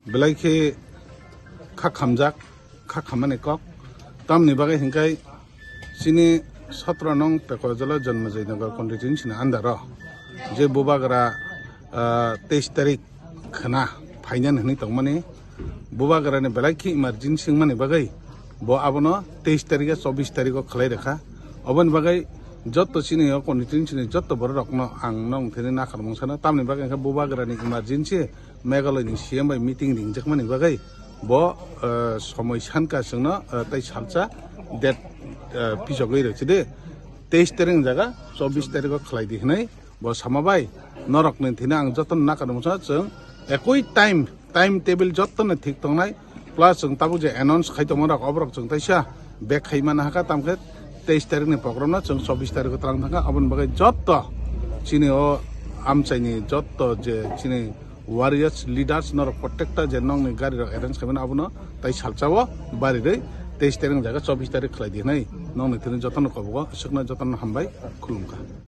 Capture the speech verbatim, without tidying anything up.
Belai khe kha khamjak, kha khammani kok. Tamni bagwi hinkhai chini sotro nong Pekojola Jonmojoi Nagar constituency ni under o je bubagra, ah, teis tarik khna phainani hwnwi tongmani, bubagrani belai khe emergency wngmani bagwi bo abono teis tarik chobbish tarik o khlai rwkha. Oboni bagwi jotto chini o constituency ni jotto borok rokno ang nong thini nakarmung sana, tamni bagwi hinkhe bubagrani emergency Meghalaya ni C M bai meeting ringjakmani bagwi bo, eh, somoi sanka chwngno, eh, tei salsa date, eh, pisogwi rwchide, teis tarik jaga chobbish tarik o khlai di hwnwi bo sama bai norokni thini ang jotono nakarmung sana, chwng ekoi time, time table jotono thik tongnai, plus chwng tabuk je announce khai tongma rok oborok chwng taisa back khai mana hakha, tamkhe teis tarik ni program no chwng chobbish tarik o twlang thangkha. Aboni bagwi jotto chini o amchaini jotto je chini warriors, leaders norok protector je nongni gari rok arrange khaimani abono tai salsa o barirwi teis tarik jaga chobbish tarik khlai di hwnwi nongni thini jotono kobogo swkna jotono hambai khulumkha.